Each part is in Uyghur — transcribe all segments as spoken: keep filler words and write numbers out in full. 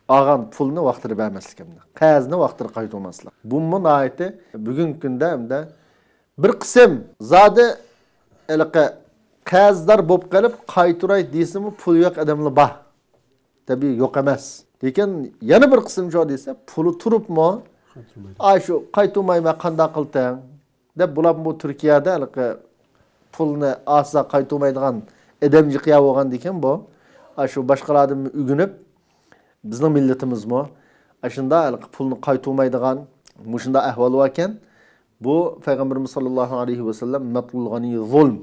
ئالغان پۇلنى ۋاقتىدا بەرمەسلىك ھەمدە قەرزنى ۋاقتىدا قايتۇرماسلىق. بۇمۇ ناھايىتى بۈگۈنكى كۈندە ھەمدە بىر قىسىم زادى ھېلىقى قەرزدار بولۇپ قېلىپ قايتۇراي دېسىمۇ پۇلى يوق ئادەملەر بار. تەبىئىي يوق ئەمەس. لېكىن يەنە بىر قىسىم شۇ دېسە پۇلى تۇرۇپمۇ، ئاي شۇ قايتۇرمايمەن قانداق قىلتىڭ؟ دەپ بۇلار بۇ تۈركىيەدە ھېلىقى پۇلنى ئالسا قايتۇرمايدىغان ئادەم يىقىيا بولغاندىكىن بۇ، ئاشۇ باشقىلاردىن ئۆگىنىپ، بىزنىڭ مىللىتىمىزمۇ ئاشۇنداق ھېلىقى پۇلنى قايتۇرمايدىغان مۇشۇنداق ئەھۋال باركەن، بۇ پەيغەمبىرىمىز ساللاللاھۇ ئەلەيھى ۋەسەللەم مەتلۇل غەنىي زۇلم،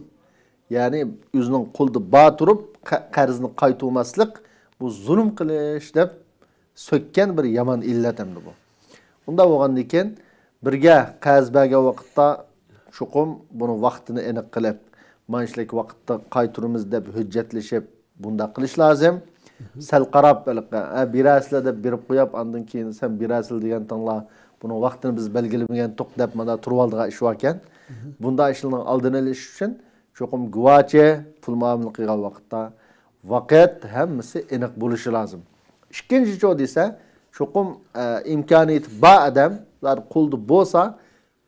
يەنى ئۆزىنىڭ قولىدا بار تۇرۇپ قە-، قەرزنى قايتۇرماسلىق، بۇ زۇلم قىلىش دەپ سۆككەن بىر يامان ئىللەت ئەمدى بۇ. ئۇنداق بولغاندىن كېيىن بىرگە قەرز بەرگەن ۋاقىتتا چوقۇم بۇنى ۋاقتىنى ئېنىق قىلىپ، مانا شۇنداق ۋاقىتتا قايتۇرىمىز دەپ ھۆججەتلىشىپ، بۇنداق قىلىش لازىم. سەل قاراپ، ھېلىقى، ھە، بېرەرسىلەر دەپ بېرىپ قويۇپ، ئاندىن كېيىن سەن بېرەرسىلەر دېگەنتىڭلار، بۇنىڭ ۋاقتىنى بىز بەلگىلىمىگەنتۇق دەپ مانا تۇرۇۋالىدىغان ئىش باركەن. بۇنداق ئىشلارنىڭ ئالدىنى ئېلىش ئۈچۈن چوقۇم گۇۋاچى، پۇل مۇئامىلە قىلغان ۋاقىتتا ۋاقىت ھەممىسى ئېنىق بولۇشى لازىم. ئىككىنچىچۇ دېسە، چوقۇم، ئە، ئىمكانىيىتى بار ئادەم، زادى قولىدا بولسا،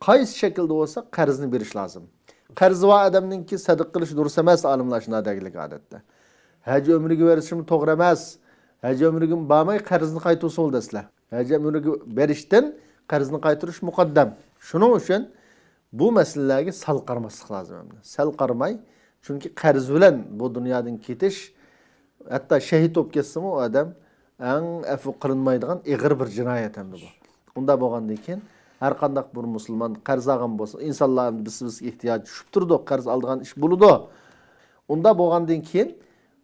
قايسى شەكىلدە بولسا قەرزنى بېرىش لازىم. قەرزى بار ئادەمنىڭكى سەدىقە قىلىش دۇرۇس ئەمەس، ئالىملار شۇنداق دەيدىكەن ئادەتتە. ھەج ئۆمرىگە بېرىشمۇ توغرا ئەمەس. ھەج ئۆمرىگە بارماي قەرزنى قايتۇرسا بولدى دەسلە. ھەج ئۆمرىگە بېرىشتىن قەرزنى قايتۇرۇش مۇقەددەم. شۇنىڭ ئۈچۈن بۇ مەسىلىلەرگە سەل قارىماسلىق لازىم ئەمدى. سەل قارىماي، چۈنكى قەرز بىلەن بۇ دۇنيادىن كېتىش، ھەتتا شېھىت بولۇپ كەتسىمۇ ئۇ ئادەم ئەڭ ئەپۇ قىلىنمايدىغان ئېغىر بىر جىنايەت ئەمدى بۇ. ئۇنداق بولغاندىن كېيىن ھەر قانداق بىر مۇسۇلمان قەرز ئالغان بولسا، ئىنسانلار ئەمدى بىس-بىسكە ئېھتىياج چۈشۈپ تۇرىدۇ، قەرز ئالىدىغان ئىش بولىدۇ. ئۇنداق بولغاندىن كېيىن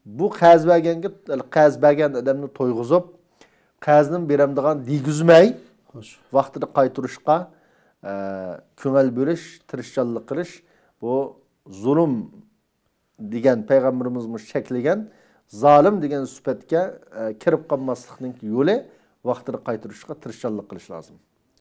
بۇ قەرز بەرگەنگە، قەرز بەرگەن ئادەمنى تويغۇزۇپ، قەرزنى بېرەمدىغان دېگۈزمەي، خوش. ۋاقتىدا قايتۇرۇشقا، ئە، كۆڭۈل بۆلۈش، تىرىشچانلىق قىلىش، بۇ زۇلۇم دېگەن پەيغەمبىرىمىزمۇ چەكلىگەن زالىم دېگەن سۈپەتكە، ئە، كىرىپ قالماسلىقنىڭ يولى ۋاقتىدا قايتۇرۇشقا تىرىشچانلىق قىلىش لازىم.